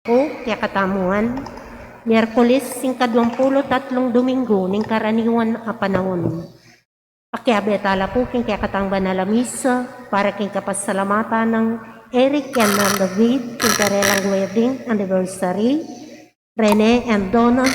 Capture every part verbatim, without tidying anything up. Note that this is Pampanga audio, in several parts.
O kekatamu ngan, Miyerkules, ing kaduang pulu't atlung Domingo ning karaniwan a panaun. Pakiabe tala pu king kekatang banal a misa para king kapasalamatan nang Eric and Nan David king karelang wedding anniversary, Rene and Donna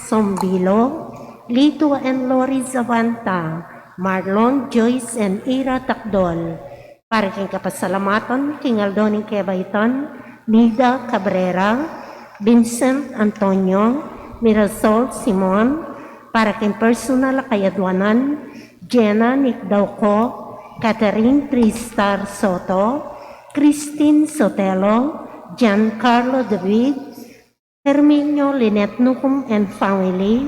Sombilo, Lito and Lori Zavanta, Marlon, Joyce and Ira Takdol, para king kapasalamatan king aldo ning kebaitan, Nida Cabrera, Vincent Antonio, Mirasol Simon, para king personal a kayadwanan, Jenna Nick Dauco, Catherine Tristar Soto, Christine Sotelo, Giancarlo David, Herminio Lynette Nucum and family,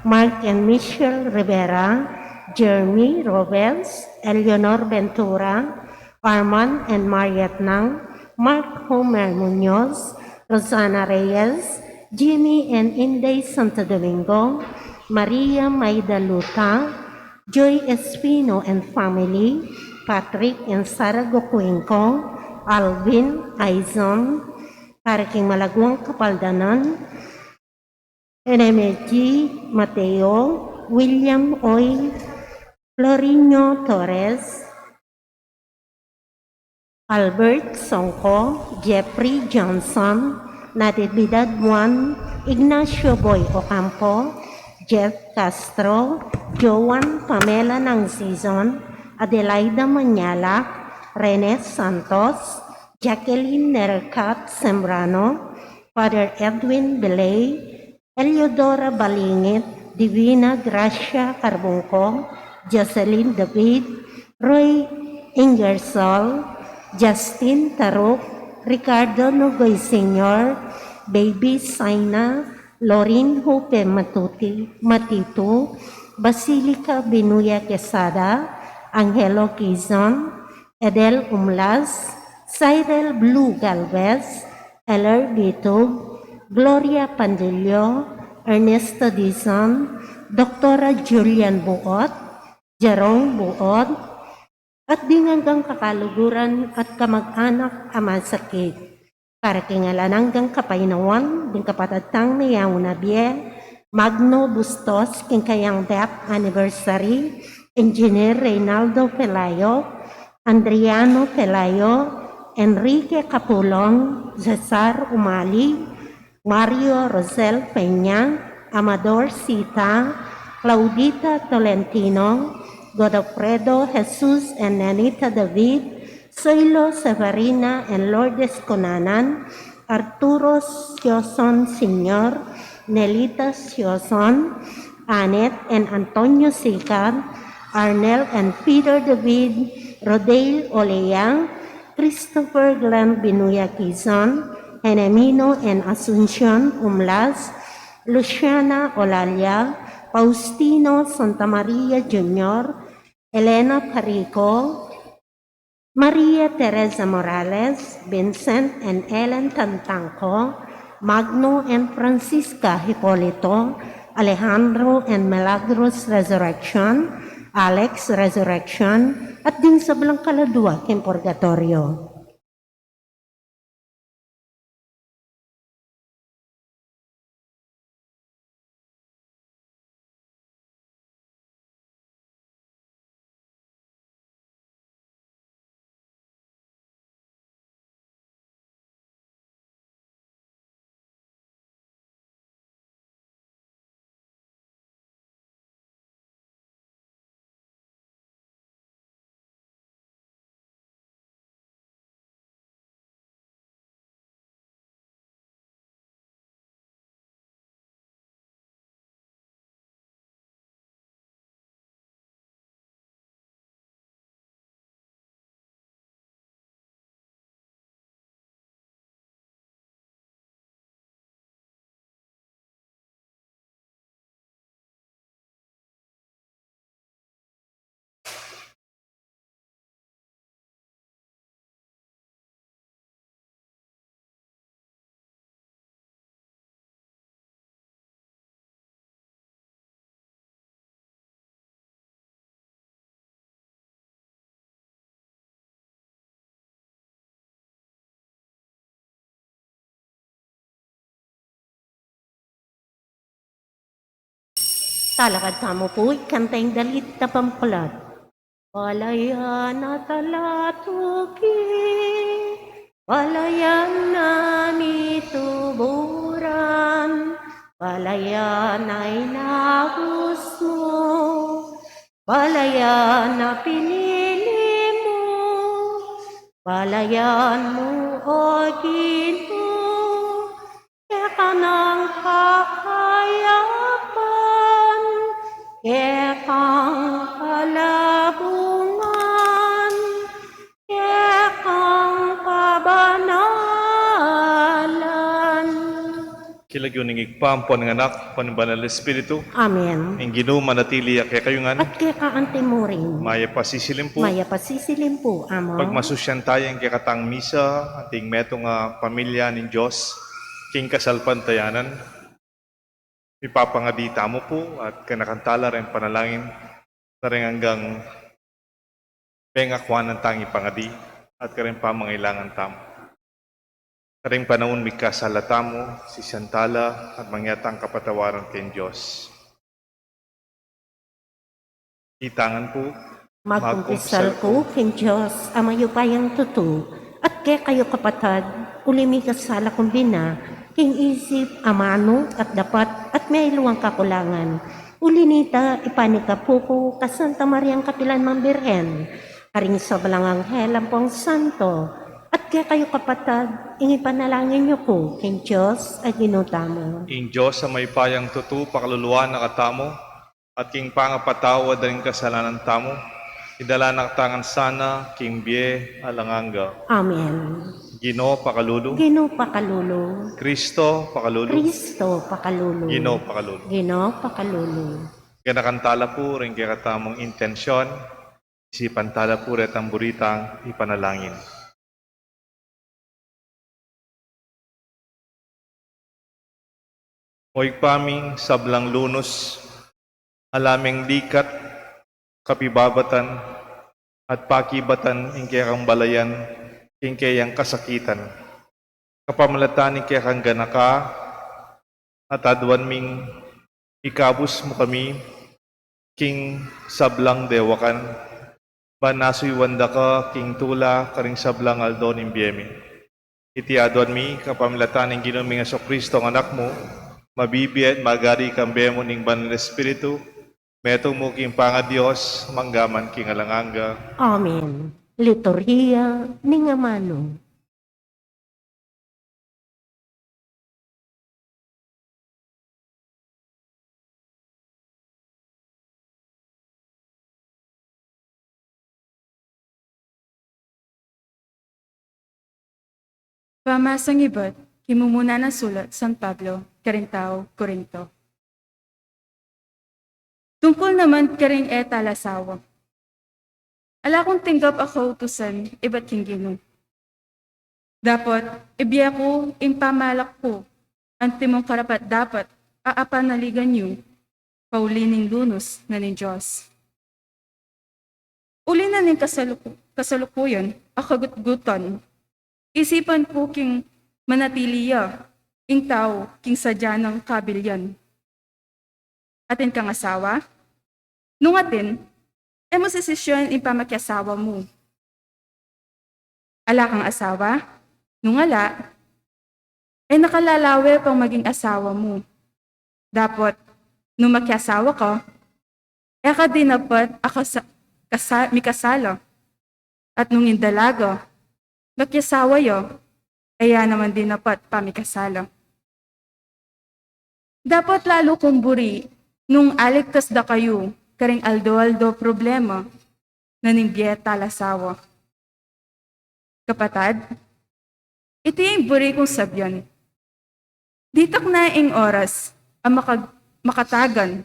Mark and Michelle Rivera, Jeremy Robles, Eleanor Ventura, Armand and Mariette Nang, Mark Homer Munoz, Rosana Reyes, Jimmy and Inday Santo Domingo, Maria Maida Luta, Joy Espino and family, Patrick and Sara Gocuenco, Alvin, Aizon, para king malaguang kapaldanan, N M G Mateo, William Oy, Florino Torres, Albert Songco, Jeffrey Johnson, Natividad Juan, Ignacio Boy Ocampo, Jeff Castro, Joan Pamela Nangzizon, Adelaida Manyalak, Rene Santos, Jacqueline Nercat Sembrano, Father Edwin Belay, Eleodora Balingit, Divina Gracia Carbungco, Jocelyn David, Roy Ingersoll, Justin Taruk, Ricardo Nogoy Senior, Baby Saina, Lorin Hupe Matuti, Matitu, Basilica Binuya Quesada, Angelo Quizon, Edel Umlas, Cyril Blue Galvez, Eller Bitug, Gloria Pandillo, Ernesto Dizon, Doktora Julian Buot, Jerome Buot, at ding anggang kakaluguran at kamag-anak a masakit. Para king alang anggang kapaynawan ding kapatad tang meyaun a bie, Magno Bustos, king kayang death anniversary, Engineer Reynaldo Pelayo, Andriano Pelayo, Enrique Capulong, Cesar Umali, Mario Rosel Peña, Amador Sita, Claudita Tolentino, Godofredo Jesus and Nenita David, Soilo Severina and Lourdes Conanan, Arturo Sioson Senior, Nelita Sioson, Annette and Antonio Sicar, Arnel and Peter David, Rodale Olea, Christopher Glenn Binuya Quizon, Henemino and Asuncion Umlas, Luciana Olalia, Faustino Santa Maria Junior, Elena Parico, Maria Teresa Morales, Vincent and Ellen Tantangco, Magno and Francisca Hipolito, Alejandro and Milagros Resurrection, Alex Resurrection, at ding sablang kaladua king purgatoryo. Talakad tamu pu, ikanta ing dalit a pambalat. Balayan a talatuki, balayan a mituburan, balayan a inaus mu, balayan a pinili mu, balayan mu, O Ginu, keka nang kakayapan, kekang kalabungan, kekang kabanalan. King lagyu ning Ibpa, ampo ning Anak, ampo ning Banal Espiritu. Amen. Ing Ginu manatili ya kekayu ngan. At keka anti mu rin. Mayap a sisilim pu. Mayap a sisilim pu, Among. Pagmasusyan taya ing kekatang misa, ating metung a pamilya ning Dios, king kasalpantayanan. Ipapangadi tamu pu, at ganakan tala reng panalangin, na reng anggang pengakuanan tang ipangadi, at kareng pamangailangan tamu. Kareng panaun mikasala tamu, sisian tala, at mangyaring kapatawaran king Dios. Itangan pu. Magkumpisal ku king Dios a mayupayang tutu, at kekayu kapatad, uli mikasala ku bina, king isip, amanu, at dapat, at mayluang kakulangan. Uli nita, ipanikapu ku ka Santa Mariang kapilan mang Birhen, karing sablang anghel ampong santo, at kekayu kapatad, ing ipanalangin yu ku king Dios a Ginu tamu. Ing Dios a mayupayang tutu pakaluluan na katamu, at king pangapatawad da ring kasalanan tamu, idala na katamu ngan sana king bie alang angga. Amen. Ginu pakalulu. Ginu pakalulu. Kristo pakalulu. Kristo pakalulu. Ginu pakalulu. Ginu pakalulu. Ganakan tala pu ring kekatamung intensyon, isipan tala pu retang buri tang ipanalangin. O Ibpa mi, sablang lunus, ala meng likat, kapibabatan, at pakibatan ing kekang balayan, king keyang kasakitan. Kapamilatan ning kekang ganaka, at aduan ming ikabus mu kami king sablang dewakan, ban asuyuan da ka king tula karing sablang aldo ning bie mi. Iti aduan mi kapamilatan ning Ginu ming Jesucristo, a Anak mu, mabibie at magari kambe mu ning Banal Espiritu, metung mu king pangaDios, mangga man king alang angga. Amen. Liturhiya ning Amanu. Pamasang ibat king mumuna nang sulat San Pablo karing tau Corinto. Tungkul naman karing e talasawa, ala kung tinggap a kautusan ibat king Ginu. Dapot ibie ku ing pamalak ku, antimong karapat-dapat a apanaligan yu pauli ning lunus na ning Dios. Uli na ning kasaluku-, kasalukuyan a kagutgutan, isipan ku king manatili ya ing tau king sadya nang kabilian. Atin kang asawa? Nung atin, e mu sisisyuan ing pamakiasawa mu. Ala kang asawa? Nung ala, e na ka lalawe pang maging asawa mu. Dapot nung makiasawa ka, e ka dinapat a kasa-, kasa-, mikasala. At nung ing dalaga makiasawa ya, e ya naman dinapat pamikasala. Dapot lalu kung buri nung aligtas da kayu karing aldo-aldo problema na ning bie talasawa. Kapatad, iti ing buri kung sabian. Ditak na ing oras a makag-, makatagan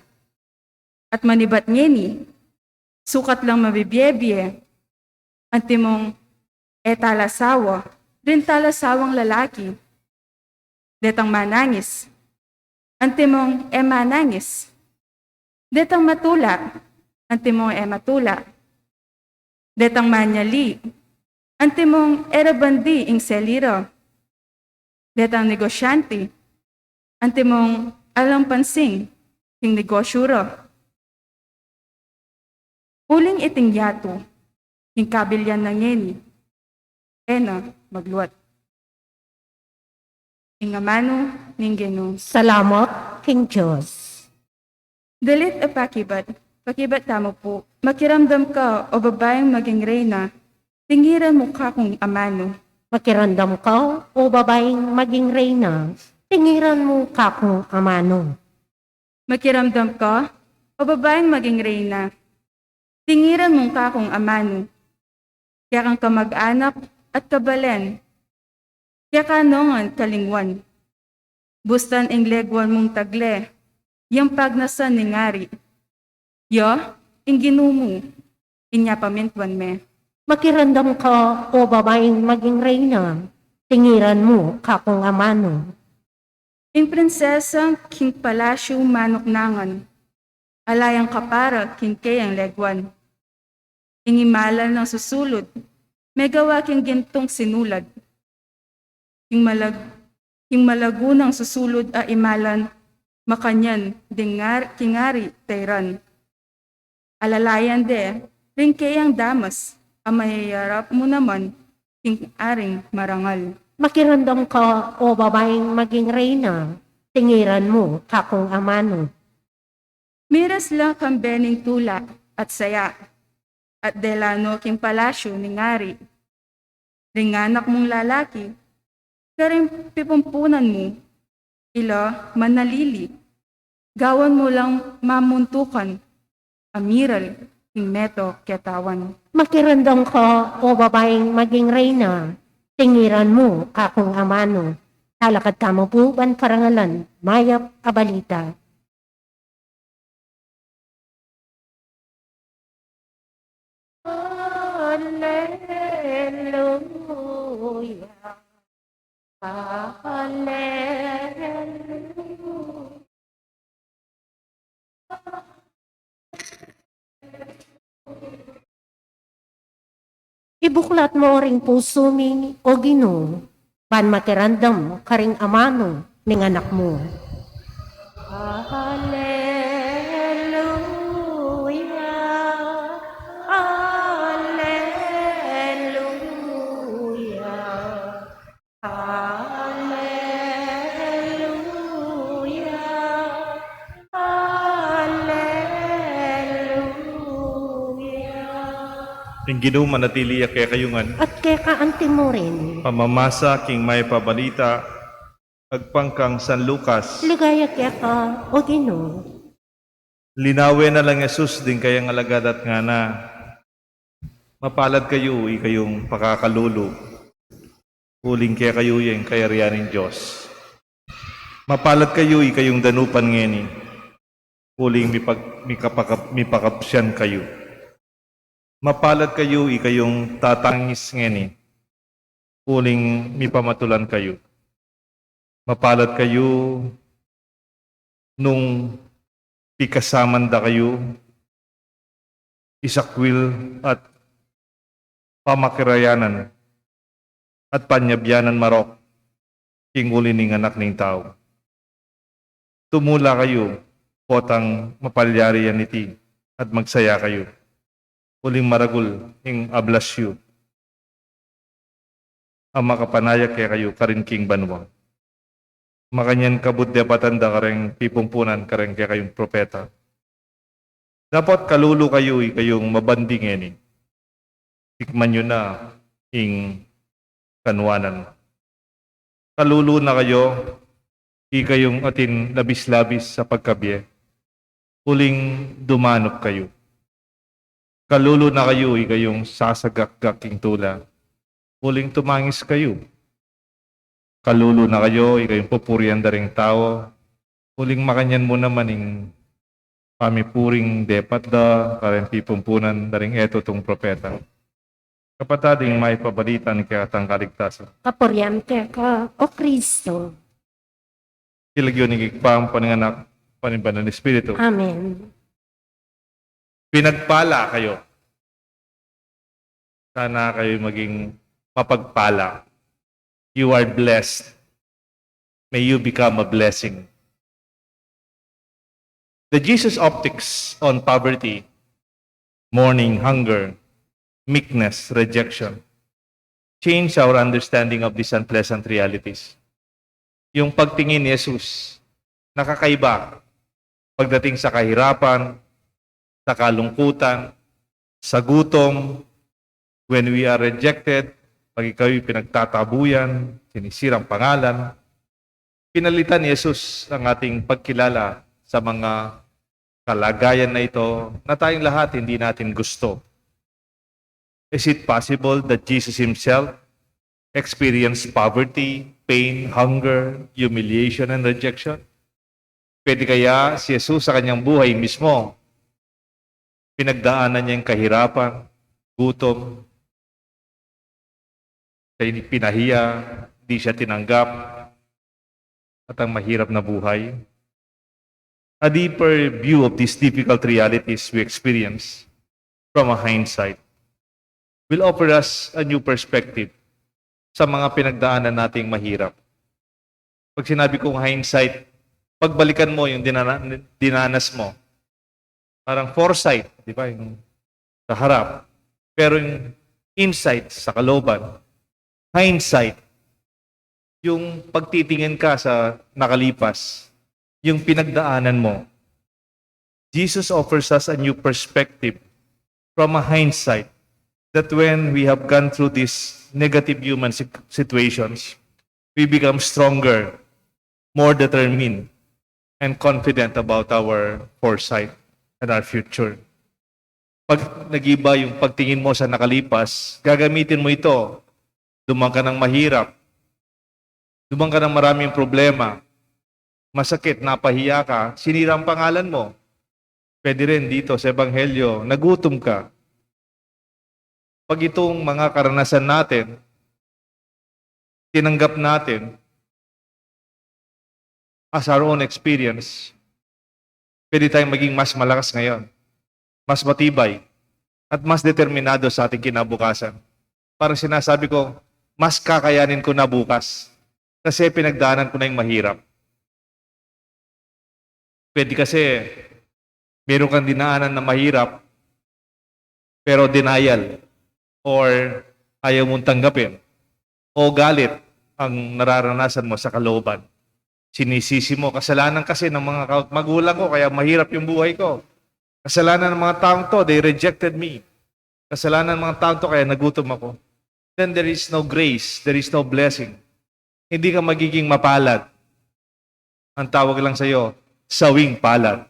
at manibat ngeni, sukat lang mabibie-bie, antimong e talasawa, ring talasawang lalaki, detang manangis, antimong e manangis, detang matula, antimong e matula, detang manyali, antimong e ra bandi ing seli ra, detang negosyante, antimong alang pansin ing negosyu ra, Uling iting yatu, ing kabilyan na ngeni, e na magluat. Ing amanu ning Ginu. Salamat king Dios. Dalit a pakibat, pakibat tamu pu, makiramdam ka, o babaing maging reyna, tingiran mu kakung amanu. Makiramdam ka, o babaing maging reyna, tingiran mu kakung amanu. Makiramdam ka, o babaing maging reyna, tingiran mung kakung amanu. Kekang kamag-anak at kabalen, keka ngan kalingwan. Bustan ing leguan mung tagle, yang pagnasan ning ari. Ya, ing Ginu mu, inya pamintuan me. Makiramdam ka, o babaing maging reyna, tingiran mu kakung amanu. Ing prinsesang king palasyu manuknangan, ala yang kapara king keyang leguan. Ing imalan nang susulud, megawa king gintung sinulad. King malag-, king malagu nang susulud a imalan, makanyan ding ngar-, king ari tayran. Alalayan de ring keyang damas, a mayayarap mu naman king aring marangal. Makiramdam ka, o babaing maging reyna, tingiran mu kakung amanu. Miras la kambe ning tula at saya, at delano king palasyu ning ari. Ring anak mung lalaki, karing pipumpunan mu, ila manalili, gawan mu lang mamuntukan, amiral king meto ketawan. Makiramdam ka, o babaing maging reyna, tingiran mu kakung amanu. Talakad tamu pu ban parangalan mayap a balita. Haleluya. Haleluya. Ibuklat mu ring pusu mi, o Ginu, ban makiramdam karing amanu ning anak mu. Haleluya, haleluya. Haleluya, haleluya. Ing Ginu manatili ya kekayu ngan. At keka anti mu rin. Pamamasa king mayap a balita agpang kang San Lucas. Ligaya keka, o Ginu. Linawen na lang Jesus ding kayang alagad at ngana, "Mapalad kayu, ikayung pakakalulu, uling kekayu ya ing kayarian ning Dios. Mapalad kayu, ikayung danupan ngeni, uling mipag-, mikapakap-, mipakabsian kayu. Mapalad kayu, ikayung tatangis ngeni, uling mipamatulan kayu. Mapalad kayu nung pikasaman da kayu isakwil at pamakirayanan at panyabyanan marok king uli ning Anak ning Tau. Tumula kayu, potang mapalyari yan iti, at magsaya kayu, uling maragul ing ablas yu a makapanaya kekayu karin king banua. Makanyan kabud depatan da kareng pipumpunan kareng kekayung propeta. Dapot kalulu kayu, ikayung mabandi ngeni, tikman yu na ing kanuanan. Kalulu na kayu, ikayung atin labis-labis a pagkabie, uling dumanup kayu. Kalulu na kayu, ikayung sasagakgak king tula, uling tumangis kayu. Kalulu na kayu, ikayung pupurian da ring tau, uling makanyan mu naman ing pamipuring depat da kareng pipumpunan da ring e tutung propeta." Kapatad, ing mayap a balita ning kekatang kaligtasan. Kapurian keka, o Kristo. King lagyu ning Ibpa, ampo ning Anak, ampo ning Banal Espiritu. Amen. Pinagpala kayu. Sana kayu maging mapagpala. You are blessed. May you become a blessing. The Jesus optics on poverty mourning, hunger, meekness, rejection. Change our understanding of these unpleasant realities. Yung pagtingin ni Jesus, nakakaiba pagdating sa kahirapan, sa kalungkutan, sa gutom, when we are rejected, pag ikaw'y pinagtatabuyan, sinisirang pangalan, pinalitan ni Jesus ang ating pagkilala sa mga kalagayan na ito na tayong lahat hindi natin gusto. Is it possible that Jesus himself experienced poverty, pain, hunger, humiliation, and rejection? Pwede kaya si Jesus sa kanyang buhay mismo, pinagdaanan niya yung kahirapan, gutom, siya pinahiya, di siya tinanggap, at ang mahirap na buhay? A deeper view of these difficult realities we experience from a hindsight will offer us a new perspective sa mga pinagdaanan nating mahirap. Pag sinabi kong hindsight, pagbalikan mo yung dinana-, dinanas mo. Parang foresight, di ba? Yung sa harap. Pero yung insight sa kalooban, hindsight, yung pagtitingin ka sa nakalipas, yung pinagdaanan mo. Jesus offers us a new perspective from a hindsight that when we have gone through these negative human sit-, situations, we become stronger, more determined, and confident about our foresight and our future. Pag nagiba yung pagtingin mo sa nakalipas, gagamitin mo ito. Dumaan ka ng mahirap. Dumaan ka ng maraming problema. Masakit, napahiya ka, sinira ang pangalan mo. Pwede rin dito sa Ebanghelyo, nagutom ka. Pag itong mga karanasan natin, tinanggap natin as our own experience, pwede tayong maging mas malakas ngayon, mas matibay, at mas determinado sa ating kinabukasan. Parang sinasabi ko, mas kakayanin ko na bukas kasi pinagdaanan ko na yung mahirap. Pwede kasi meron kang dinaanan na mahirap, pero denial or ayaw mong tanggapin o galit ang nararanasan mo sa kalooban. Sinisisi mo, "Kasalanan kasi ng mga ka-, magulang ko, kaya mahirap yung buhay ko. Kasalanan ng mga taong to, they rejected me. Kasalanan ng mga taong to, kaya nagutom ako." Then there is no grace, there is no blessing. Hindi ka magiging mapalad. Ang tawag lang sa'yo, sawing palad.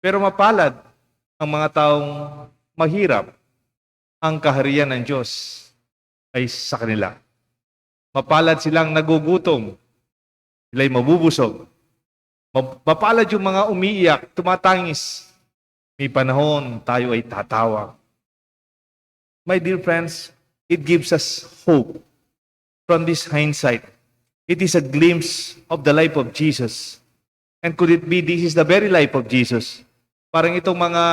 Pero mapalad ang mga taong mahirap, ang kaharian ng Diyos ay sa kanila. Mapalad silang nagugutom, sila'y mabubusog. Ma-, mapalad yung mga umiiyak, tumatangis. May panahon tayo ay tatawa. My dear friends, it gives us hope from this hindsight. It is a glimpse of the life of Jesus. And could it be this is the very life of Jesus? Parang itong mga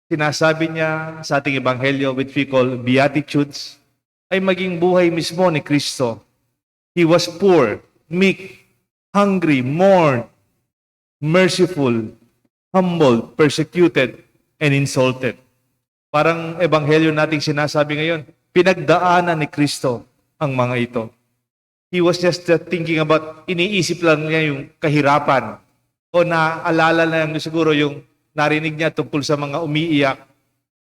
sinasabi niya sa ating ebanghelyo, which we call Beatitudes, ay maging buhay mismo ni Kristo. He was poor, meek, hungry, mourned, merciful, humbled, persecuted, and insulted. Parang ebanghelyo nating sinasabi ngayon, pinagdaanan ni Kristo ang mga ito. He was just, uh, thinking about, iniisip lang niya yung kahirapan. O naalala lang siguro yung narinig niya tungkol sa mga umiiyak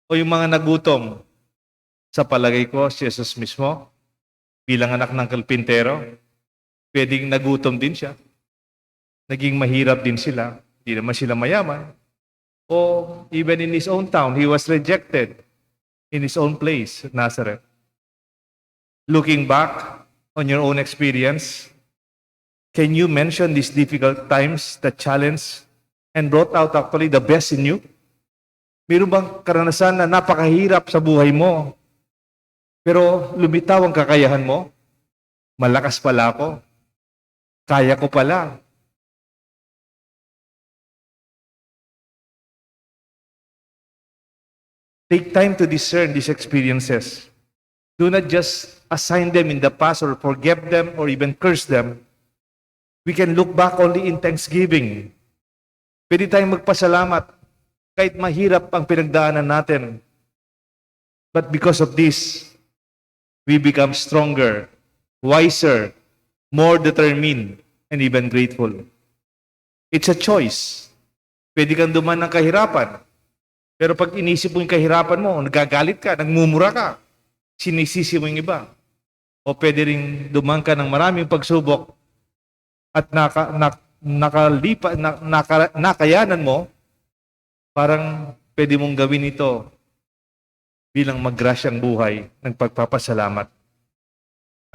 o yung mga nagutom. Sa palagay ko, si Jesus mismo, bilang anak ng karpintero, pwedeng nagutom din siya. Naging mahirap din sila. Di naman sila mayaman. O even in his own town, he was rejected in his own place, Nazareth. Looking back on your own experience, can you mention these difficult times that challenge and brought out actually the best in you? Meron bang karanasan na napakahirap sa buhay mo, pero lumitaw ang kakayahan mo? Malakas pala ako. Kaya ko pala. Take time to discern these experiences. Do not just assign them in the past or forget them or even curse them. We can look back only in thanksgiving. Pwede tayong magpasalamat. kahit mahirap ang pinagdaanan natin. But because of this, we become stronger, wiser, more determined, and even grateful. It's a choice. Pwede kang duman ng kahirapan. Pero pag inisip mo yung kahirapan mo, nagagalit ka, nagmumura ka, sinisisi mo yung iba. O pwede rin duman ka ng maraming pagsubok at naka, na, nakalipa, na, naka, nakayanan mo, parang pwede mong gawin ito bilang magrasyang buhay ng pagpapasalamat.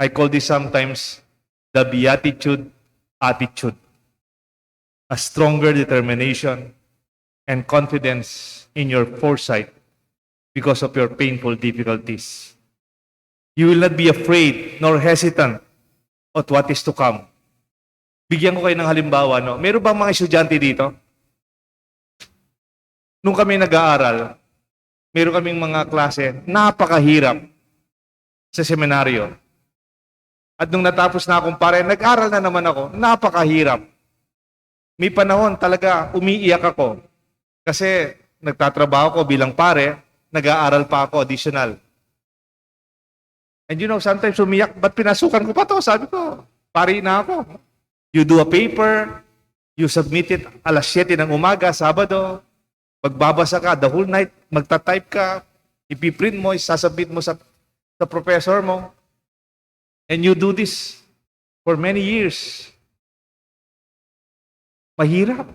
I call this sometimes the beatitude attitude. A stronger determination and confidence in your foresight because of your painful difficulties. You will not be afraid nor hesitant of what is to come. Bigyan ko kayo ng halimbawa, no? Meron bang mga estudyante dito? Nung kami nag-aaral, meron kaming mga klase, napakahirap sa seminaryo. At nung natapos na akong pare, nag-aral na naman ako. Napakahirap. May panahon talaga umiiyak ako. Kasi nagtatrabaho ko bilang pare, nag-aaral pa ako additional. And you know, sometimes umiyak, "Ba't pinasukan ko pa 'to?" Sabi ko, "Pari na ako." You do a paper, you submit it alas siyete ng umaga, Sabado, magbabasa ka the whole night, magta-type ka, ipiprint mo, isasubmit mo sa, sa professor mo. And you do this for many years. Mahirap.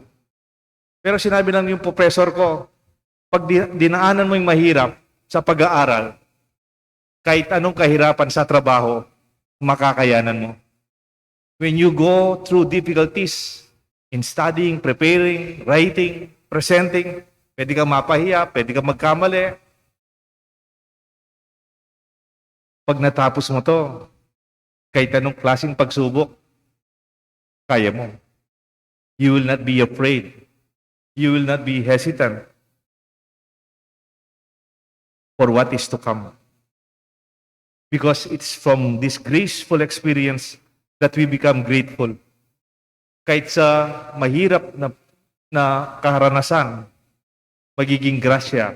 Pero sinabi lang yung professor ko, "Pag di, dinaanan mo yung mahirap sa pag-aaral, kahit anong kahirapan sa trabaho, makakayanan mo." When you go through difficulties in studying, preparing, writing, presenting, pwede kang mapahiya, pwede kang magkamali. Pag natapos mo 'to, kahit anong klaseng pagsubok, kaya mo. You will not be afraid. You will not be hesitant for what is to come. Because it's from this graceful experience that we become grateful. Kahit sa mahirap na, na kaharanasan, magiging grasya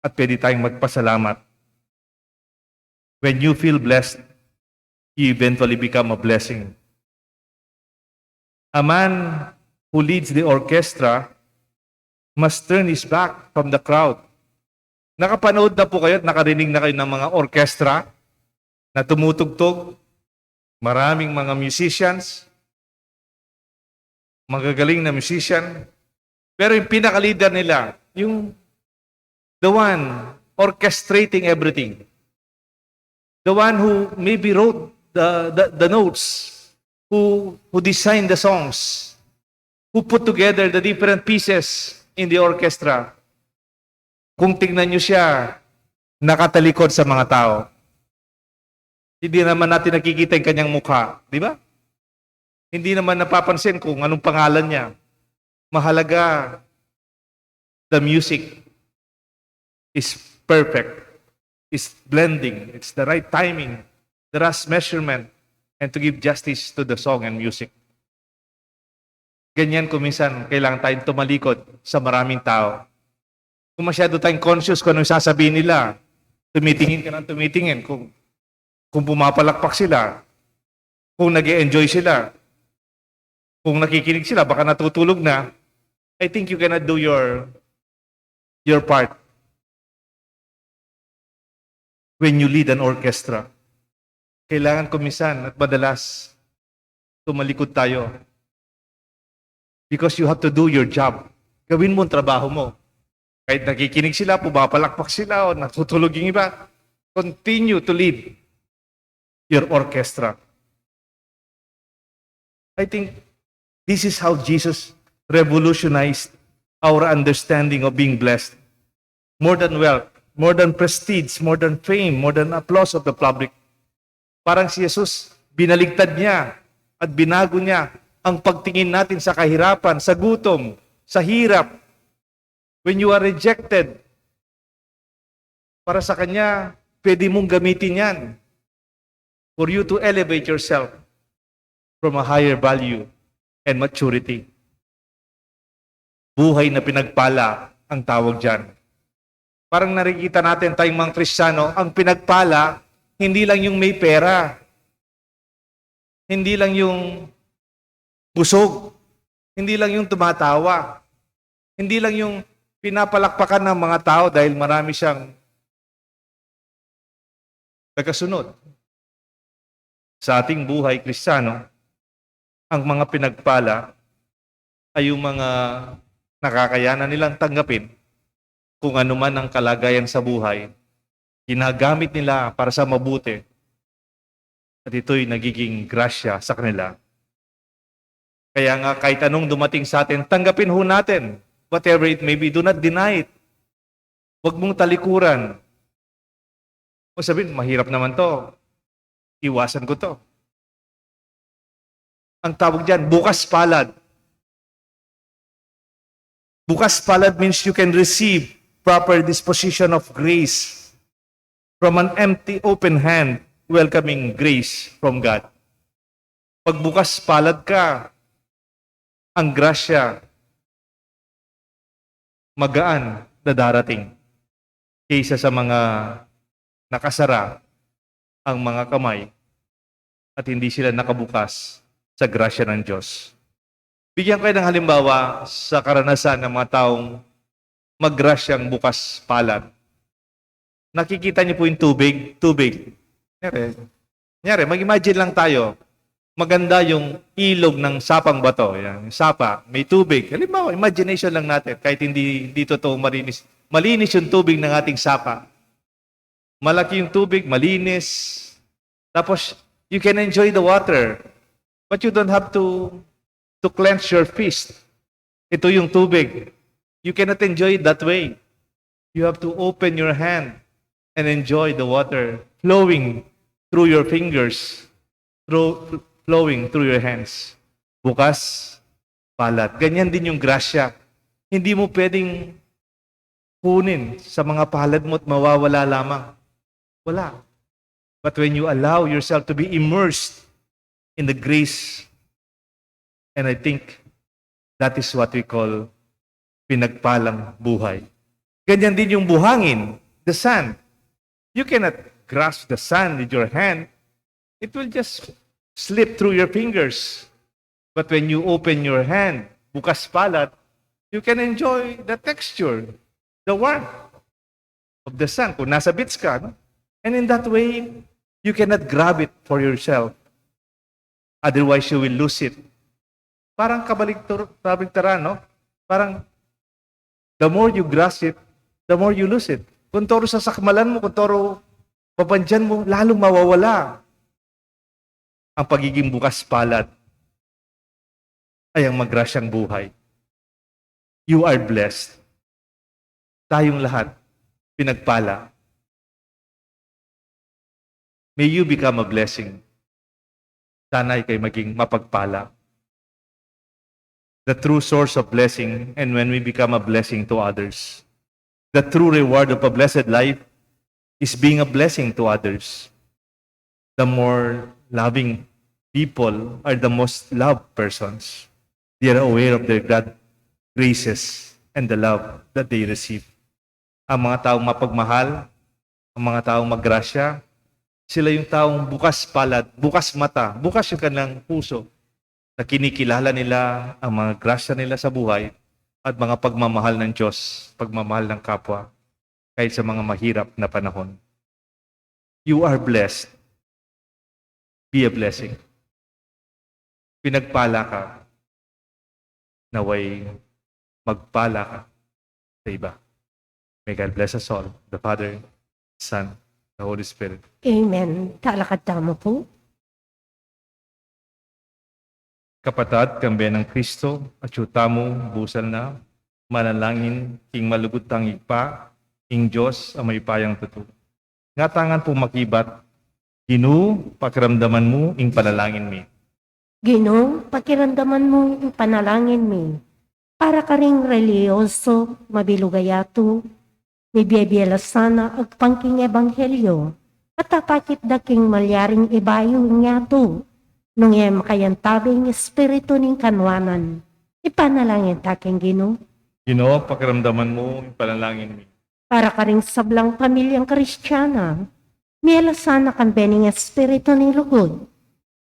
at pwede tayong magpasalamat. When you feel blessed, you eventually become a blessing. A man who leads the orchestra must turn his back from the crowd. Nakapanood na po kayo at nakarinig na kayo ng mga orkestra na tumutugtog? Maraming mga musicians, magagaling na musician, pero yung pinaka-leader nila, yung the one orchestrating everything, the one who maybe wrote the, the, the notes, who, who designed the songs, who put together the different pieces in the orchestra. Kung tingnan nyo siya, nakatalikod sa mga tao. Hindi naman natin nakikita yung kanyang mukha, di ba? Hindi naman napapansin kung anong pangalan niya. Mahalaga, the music is perfect, is blending, it's the right timing, the right measurement, and to give justice to the song and music. Ganyan kung minsan kailangan tayong tumalikod sa maraming tao. Kung masyado tayong conscious kung anong sasabihin nila, tumitingin ka ng tumitingin kung, kung pumapalakpak sila, kung nag enjoy sila, kung nakikinig sila, baka natutulog na, I think you cannot do your, your part when you lead an orchestra. Kailangan kuminsan at madalas tumalikod tayo. Because you have to do your job. Gawin mo ang trabaho mo. Kahit nakikinig sila, pumapalakpak sila, o natutulog yung iba, continue to lead your orchestra. I think this is how Jesus revolutionized our understanding of being blessed. More than wealth, more than prestige, more than fame, more than applause of the public. Parang si Jesus, binaligtad niya at binago niya ang pagtingin natin sa kahirapan, sa gutom, sa hirap. When you are rejected, para sa kanya, pwede mong gamitin yan for you to elevate yourself from a higher value and maturity. Buhay na pinagpala ang tawag diyan. Parang nakikita natin tayong mga Kristiyano, ang pinagpala, hindi lang yung may pera, hindi lang yung busog, hindi lang yung tumatawa, hindi lang yung pinapalakpakan ng mga tao dahil marami siyang tagasunod. Sa ating buhay Kristiyano, ang mga pinagpala ay yung mga nakakayanan nilang tanggapin kung ano man ang kalagayan sa buhay, ginagamit nila para sa mabuti, at ito'y nagiging grasya sa kanila. Kaya nga, kahit anong dumating sa atin, tanggapin ho natin. Whatever it may be, do not deny it. Huwag mong talikuran. O sabihin, "Mahirap naman 'to. Iwasan ko 'to." Ang tawag diyan, bukas palad. Bukas palad means you can receive proper disposition of grace from an empty, open hand, welcoming grace from God. Pag bukas palad ka, ang grasya magaan na darating kaysa sa mga nakasara ang mga kamay at hindi sila nakabukas sa grasya ng Diyos. Bigyan ko kayo ng halimbawa sa karanasan ng mga taong magrasyang bukas palad. Nakikita niyo po yung tubig? Tubig. Kunyari, kunyari, mag-imagine lang tayo. Maganda yung ilog ng sapang bato. Yan, yung sapa, may tubig. Halimbawa, imagination lang natin. Kahit hindi, hindi totoo malinis. Malinis yung tubig ng ating sapa. Malaki yung tubig, malinis. Tapos, you can enjoy the water. But you don't have to, to cleanse your fist. Ito yung tubig. You cannot enjoy it that way. You have to open your hand and enjoy the water flowing through your fingers, through, flowing through your hands. Bukas palad. Ganyan din yung grasya. Hindi mo pwedeng kunin sa mga palad mo at mawawala lamang. Wala. But when you allow yourself to be immersed in the grace, and I think that is what we call pinagpalang buhay. Ganyan din yung buhangin, the sand. You cannot grasp the sand with your hand. It will just slip through your fingers. But when you open your hand, bukas palad, you can enjoy the texture, the warmth of the sun. Kung nasa beach ka, no? And in that way, you cannot grab it for yourself. Otherwise, you will lose it. Parang kabaligtar-, kabaligtaran, no? Parang the more you grasp it, the more you lose it. Kung toro sasakmalan mo, kung toro babandyan mo, lalong mawawala ang pagiging bukas palad ay ang magrasyang buhay. You are blessed. Tayong lahat, pinagpala. May you become a blessing. Sana ikay maging mapagpala. The true source of blessing, and when we become a blessing to others, the true reward of a blessed life is being a blessing to others. The more loving people are the most loved persons. They are aware of their God graces and the love that they receive. Ang mga taong mapagmahal, ang mga taong magrasya, sila yung taong bukas palad, bukas mata, bukas yung kanilang puso, na kinikilala nila ang mga grasya nila sa buhay at mga pagmamahal ng Diyos, pagmamahal ng kapwa, kahit sa mga mahirap na panahon. You are blessed. Be a blessing. Pinagpala ka. Naway magpala ka sa iba. May God bless us all, the Father, Son, the Holy Spirit. Amen. Talakad tamu pu. Kapatad, kambe nang Kristo, atyu tamu busal na manalangin king malugud tang Ibpa, ing Dios a mayupayang tutu. Ngatamu ngan pung makibat, Ginu, pakiramdaman mu ing panalangin mi. Ginu, pakiramdaman mu ing panalangin mi. Para karing relihiyoso, mabilug a yatu, mibie-bie la sana agpang king ebanghelyo, at apakit da king malyaring ibayu ing yatu, nung e makayantabi ing espiritu ning kanuanan. Ipanalangin ta king Ginu. Ginu, pakiramdaman mu ing panalangin mi. Para karing sablang pamilyang Kristiana, mialasan na kambe ning Espiritu ning lugud,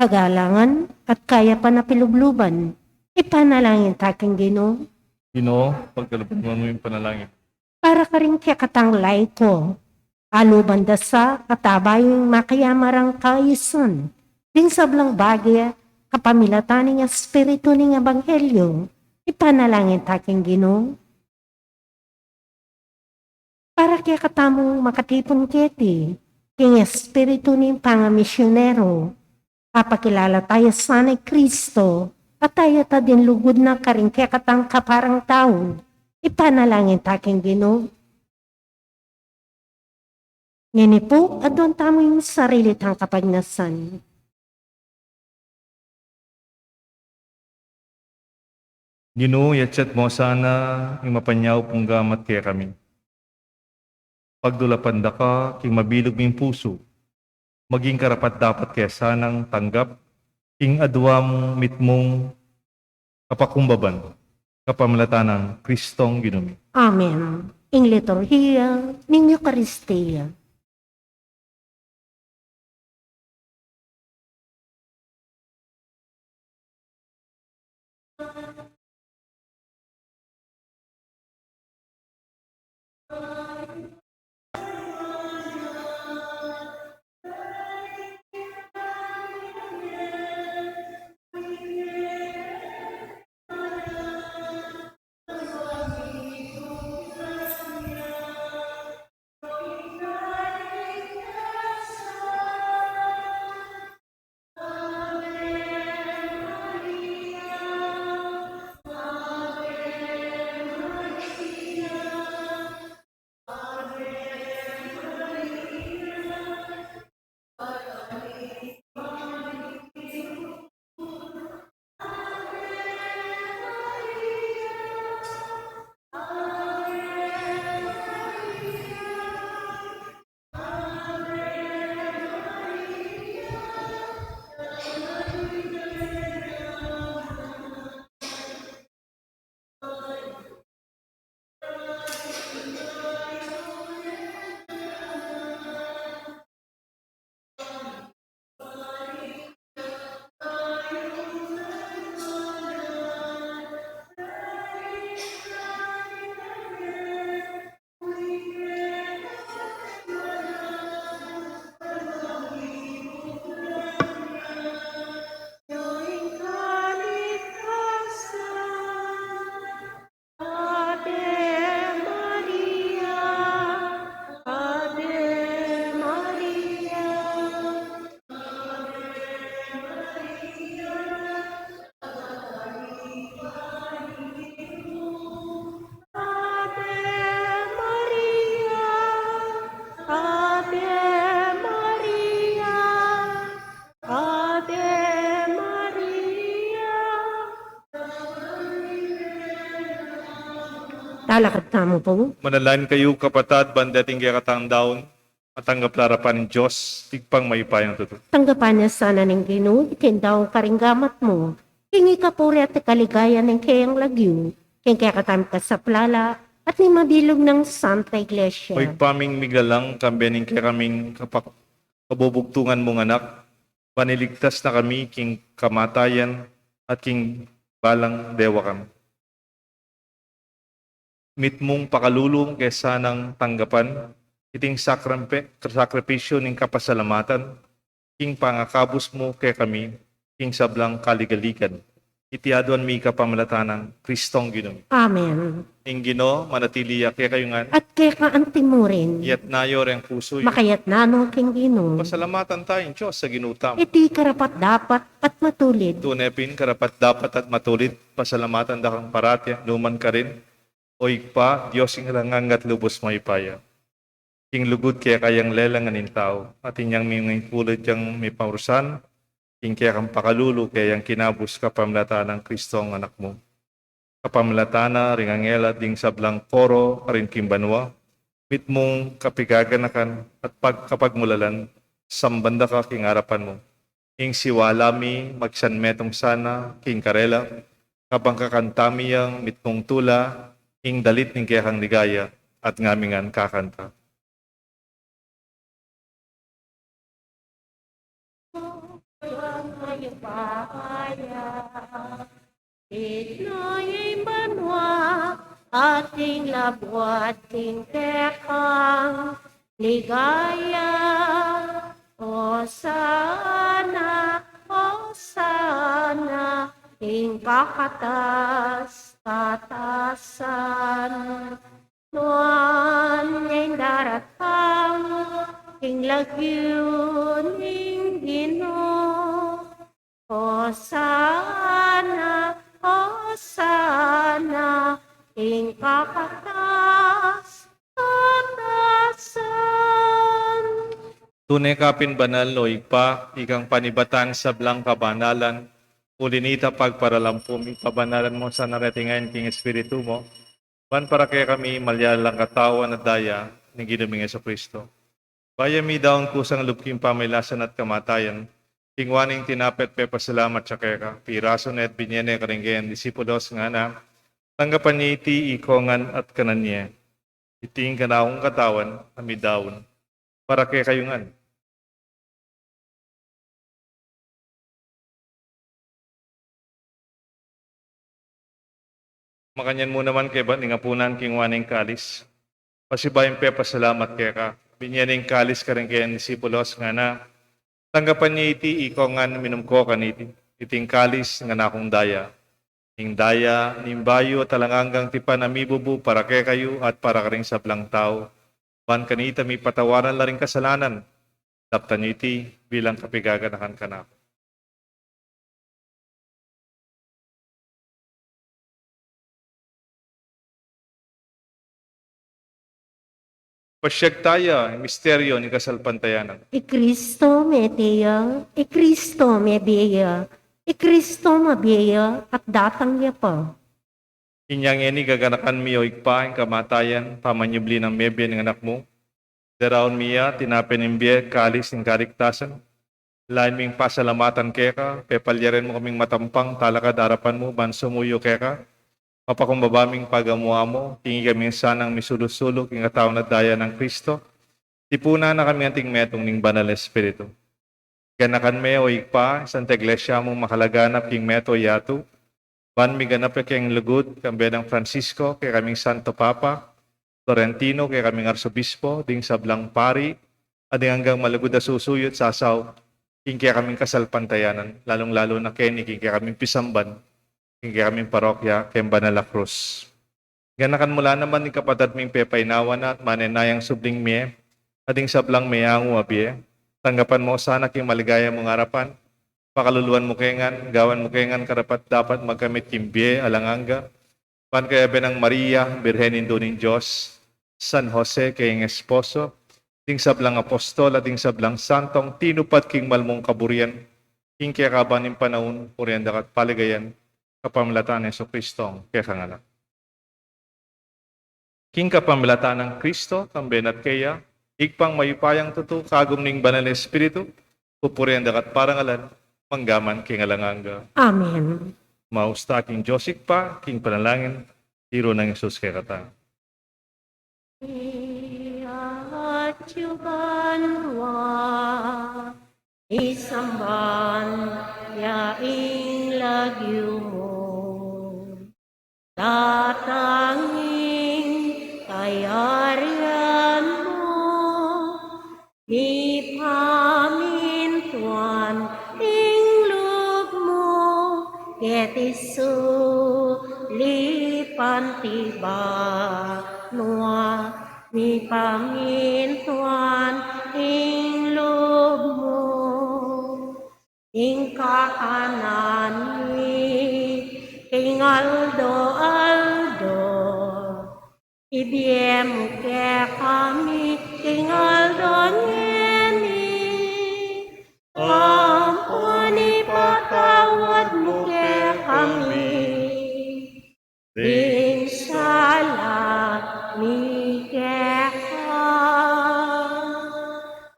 kagalangan at kayapan a pilubluban, ipanalangin ta king Ginu. Ginu, pakiramdaman mu ing panalangin. Para karing kekatang laiko, aluban da sa at abayung makayamarang kaayusan, ding sablang bage, kapamilatan ning Espiritu ning Ebanghelyo, ipanalangin ta king Ginu. Para kekatamung makatipun keti, king espiritu ning pangamisyonero, apakilala taya sana i Kristo, at taya ta din lugud na karing kekatang kaparang tau, ipanalangin ta king Ginu. Ngeni pu, aduan tamu ing sarili tang kapagnasan. Ginu, yatsat mu sana ing mapanyaw pung gamat kekami. Pagdulapan da ka king mabilug ming pusu, maging karapat-dapat ke sanang tanggap ing aduang mitmung kapakumbaban, kapamilatan nang Kristong Ginu mi. Amen. Ing liturhiya ning Eukaristia. Ave Maria, Ave Maria. Ave Maria, Ave Maria, Ave Maria. Talakad tamu pu. Manalangin kayu, kapatad, ban deting kekatang daun, matanggap la arapan ning Dios, Ibpang mayupayang tutu. Tanggapan na sana ning Ginu iting daun karing gamat mu, king ikapuri at ikaligayan ning keyang lagyu, king kekatamung kasaplalan, at ning mabilug nang Santa Iglesia. O Ibpa ming miglalang, kambe ning kekaming kapak-, kabubugtungan mung anak, ban iligtas na kami king kamatayan at king balang dewakan. Mitmung pakalulu ke sanang tanggapan iting sakrampe-, sakripisyu ning kapasalamatan, king pangakabus mu kekami, king sablang kaligaligan. Iti aduan mi kapamilatan nang Kristong Ginu mi. Amen. Ing Ginu manatili ya kekayu ngan. At keka antimurin. Iyatas yu reng pusu yu. Makayatas no king Ginu. Pasalamatan taya ing Dios a Ginu tamu. Iti karapat-dapat at matulid. Tune pin karapat-dapat at matulid, pasalamatan da kang parati, nukarin man, O Ibpa, Dios ing alang angga at lubus mayupaya. King lugud keka yang lelang ing tau, at inyang mimingkulud yang miparusan, king kekang pakalulu keyang kinabus kapamilatan nang Kristong Anak mu. Kapamilatan na ring anghel at ding sablang koro karin king banua, mitmung kapigaganakan at pagkapagmulalan, samban da ka king arapan mu. Ing siwala mi magsanmetung sana king karela, kabang kakanta mi yang mitmung tula, ing dalit ning kekang ligaya, at ngamin ngan kakanta. Itna ing banua at ing labuad king kekang ligaya. Hosana, Hosana, ing kakatas-katasan. Nuan ing daratang king lagyu ning Ginu. Hosana, Hosana, ing kakatas-katasan. Tune ka pin banal, o Ibpa, ikang panibatan sablang kabanalan. Uli nita, pagparalampu mi, pabanalan mu sana reti ngan king Espiritu mu, ban para kekami malyari lang katawan at daya ning Ginu ming Jesucristo. Bayu mi daun kusang lub king pamailasan at kamatayan, kingwa ne ing tinape at pepasalamat ya keka, pirasu ne at binye ne karing kayang disipulos, ngana: Tanggapan ye iti ikong ngan at kanan ye. Iti ing kanakung katawan a midaun para kekayu ngan. Makanyan mu naman kaybat ning apunan, kingwa ne ing kalis, pasibayu ing pepasalamat keka, binye ne ing kalis karing kayang disipulos, ngana: Tanggapan ye iti ikong ngan, minum ko kaniti. Iti ing kalis ning kanakung daya, ing daya ning bayu at alang anggang tipan a mibubu para kekayu at para karing sablang tau, ban kanita mipatawaran la ring kasalanan. Daptan yu iti bilang kapigaganakan kanaku. Pasiag taya ing misteryu ning kasalpantayanan. I Kristo mete ya, i Kristo mebie ya, i Kristo mabie ya, at datang ya pa. Inya ngeni gaganakan mi, o Ibpa, ing kamatayan pamanyubli nang mebie ning Anak mu. Daraun mi ya, tinape ning bie, kalis ning kaligtasan. Lain ming pasalamatan keka, pepalyari mu kaming matampang talakad arapan mu ban sumuyu keka. Mapakumbaba ming pagamu-amu, king ikaming sanang misulu-sulu king katawan at daya nang Kristo, tipunan na kami anting metung ning Banal Espiritu. Ganakan me, o Ibpa, ing Santa Iglesia mung makalaganap king meto yatu, ban miganap ya king lugud, kambe nang Francisco, kekaming Santo Papa, Florentino, kekaming Arsobispo, ding sablang pari, at ding anggang malugud a susuyu at sasaw king kekaming kasalpantayanan, lalung-lalu na keni king kekaming pisamban king kekaming parokya keng Banal a Krus. Ganakan mu la naman ding kapatad ming pepainawa na at manenayang subling mie, at ding sablang meangu a bie. Tanggapan mu sana king maligaya mung arapan, pakaluluan mu ke ngan, gawan mu ke ngan karapat-dapat magkamit king bie alang angga, ban kayabe nang Maria, Birhen Indu ning Dios, San Jose, kayang esposo, ding sablang apostol, at ding sablang santong tinupad king mal mung kaburian, king kekaban ning panaun, purian daka at paligayan, kapamilatan nang Jesucristong kekang Anak. King kapamilatan nang Kristo, kambe na at keya, Ibpang mayupayang tutu, kagum ning Banal a Espiritu, pupurian daka at parangalan, mangga man king alang angga. Amen. Maus ta king Dios Ibpa, king panalangin, tiru nang Jesus kekatamu. At yuban wa, isamban ya ing lagyu mu. Datang ing kayarian mu, mipamintuan ing lub mu, keti sulip anti banua, mipamintuan ing lub mu. Ing kakanan mi king aldo-aldo, ibie mu kekami king aldo ngeni, ampon ipatawad mu kekami ding sala mi keka,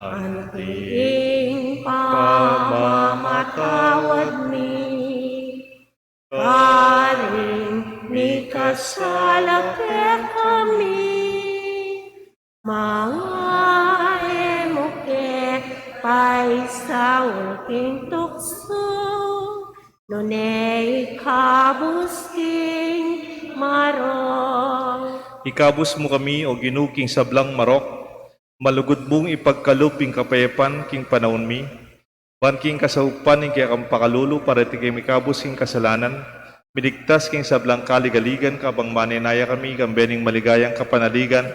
anti ing pamamatawad mi karing mikasala Sala kekami, manga e mu ke paisaul king tuksu, nune ikabus king marok. Ikabus mu kami, O Ginu, king sablang marok, malugud mung ipagkalub ing kapayapan king panaun mi, ban king kasaupan ning kekang pakalulu, parati kami mikabus king kasalanan, miligtas king sablang kaligaligan, kabang manenaya kami kambe ning maligayang kapanaligan,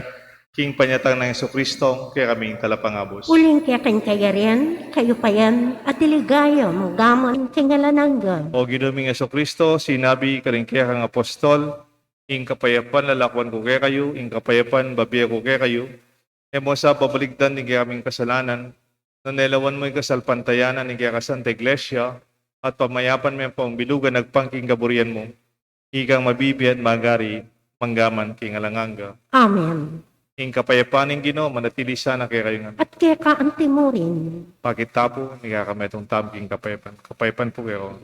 king panyatang nang Jesucristo, kekaming talapangabus. Uling keka ing kayarian, kayupayan, at ligaya, mangga man king alang angga. O Ginu ming Jesucristo, sinabi karing kekang apostol, ing kapayapan lalakuan ku kekayu, ing kapayapan bibie ku kekayu, e mu sa babalikdan ding kekaming kasalanan, nune lawan mu ing kasalpantayanan ning kekang Santa Iglesia, at pamayapan me at pamilugan agpang king kaburian mu, ikang mabibie at magari, mangga man king alang angga. Amen. Ing kapayapan ning Ginu manatili sana kekayu ngan. At keka anti mu rin. Pakit tamu ing kekatamung tamdamin king kapayapan. Kapayapan pu kekayu.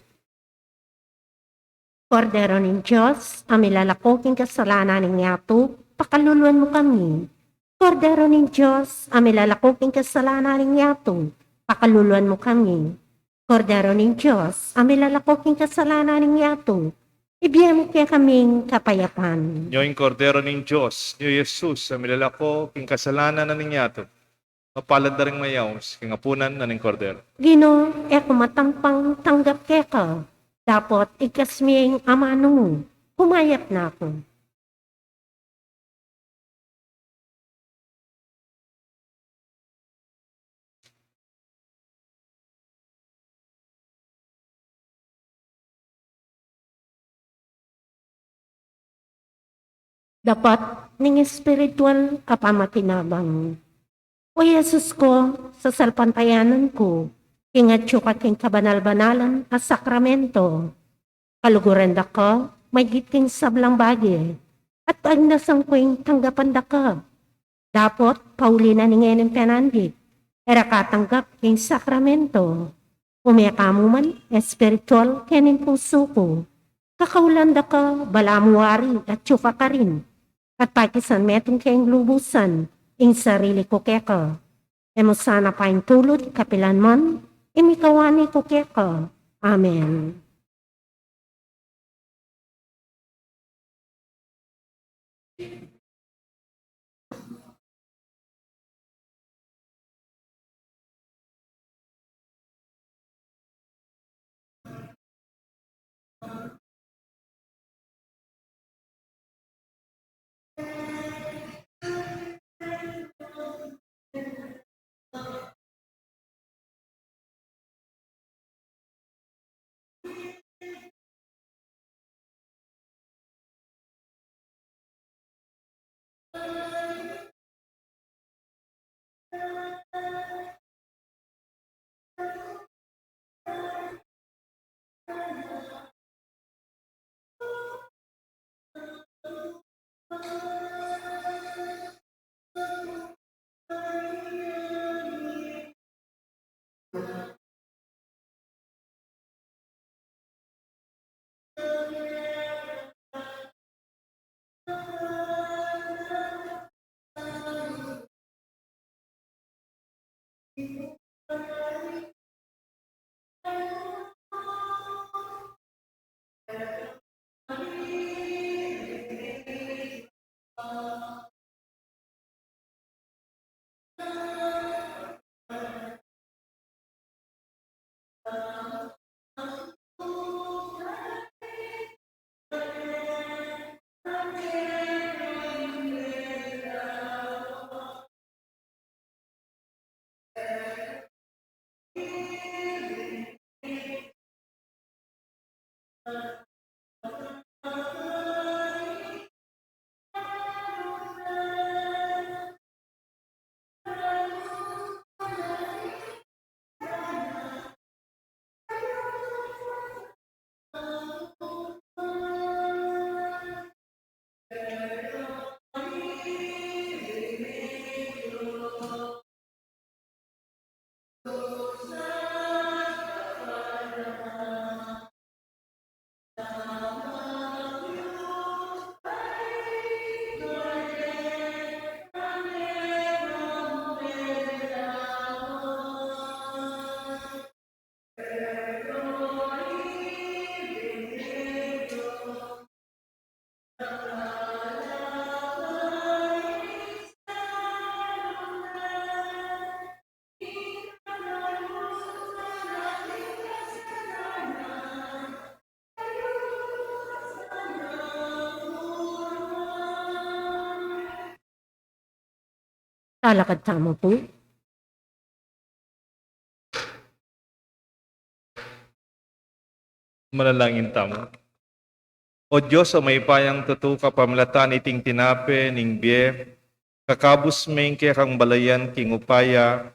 Kordero ning Dios, a milalako king kasalanan ning yatu, pakaluluan mu kami. Kordero ning Dios, a milalako king kasalanan ning yatu, pakaluluan mu kami. Kordero ning Dios, a milalako king kasalanan ning yatu, ibie mu kekaming kapayapan. Nyo ing Kordero ning Dios, nyo i Jesus, a milalako king kasalanan ning yatu, mapalad da ring mayaus king apunan na ning Kordero. Ginu, e ku matampang tanggap keka, dapot igkas me ing amanu mu, kumayap na ku. Dapat ning espiritual a pamakinabang. O Jesus ku, sasalpantayanan ku king atyu ka king kabanal-banalan a sakramento. Kaluguran da ka maigit king sablang bage, at agnasan ku ing tanggapan da ka. Dapot pauli na ning ngening penandit, e ra ka tanggap king sakramento. Ume ka mu man espiritual kening pusu ku. Kakaulan da ka, balamu wari atyu ka karin, at pakisan metung keng lubusan ing sarili ku keka. E mu sana paintulud kapilan man ing mikawani ku keka. Amen. Talakad tamu pu. Manalangin tamu. O Dios, o mayupayang tutu, kapamilatan iting tinape ning bie, kakabus me ing kekang balayan king upaya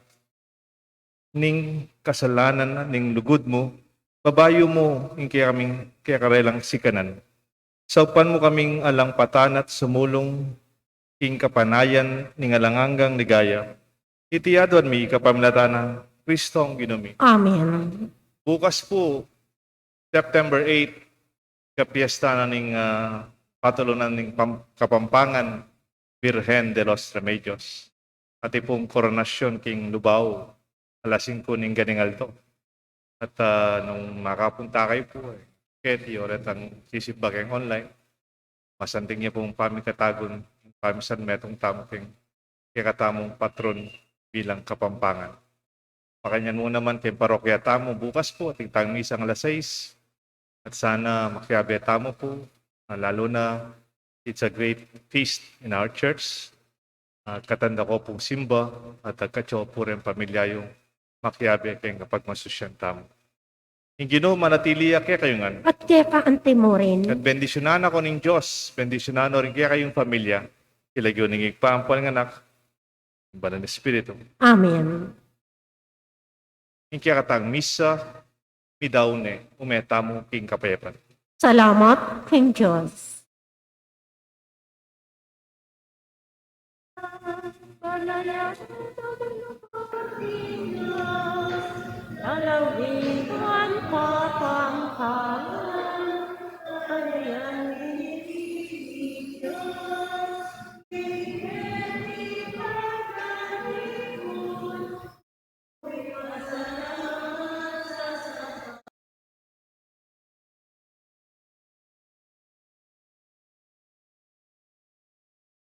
ning kasalanan ning lugud mu, babayu mu ing kekaming kekarelang sikanan. Saupan mu kaming alang patan at sumulung king kapanayan ning alang anggang ligaya. Iti aduan mi kapamilatan nang Kristong Ginu mi. Amen. Bukas pu, September eight, kapiesta na ning, ah, patulunan ning Pam-, Kapampangan, Birhen de los Remedios. Atin pung koronasyon king Lubao, alas singko ning ganing aldo. At, ah, nung makapunta kayu pu, e, keti o retang sisimba keng online, masanting ya pung pamikatagun, pamisan metung tamu keng kekatamung patron bilang Kapampangan. Makanyan mu naman keng parokya tamu bukas pu, atin tang misang alas sais. At sana makiabe tamu pu, ah, lalu na, it's a great feast in our church. Ah, katanda ko pung simba, at agkatyo pu reng pamilya yung makiabe keng kapagmasusyan tamu. Ing Ginu manatili ya kekayu ngan. At keka anti mu rin. At bendisyunan na kayu ning Dios, bendisyunan no rin kekayung pamilya, king lagyu ning Ibpa, ampo ning Anak, ing Banal a Espiritu. Amen. Ing kekatang misa, midaun ne, ume tamu king kapayapan. Salamat king Dios.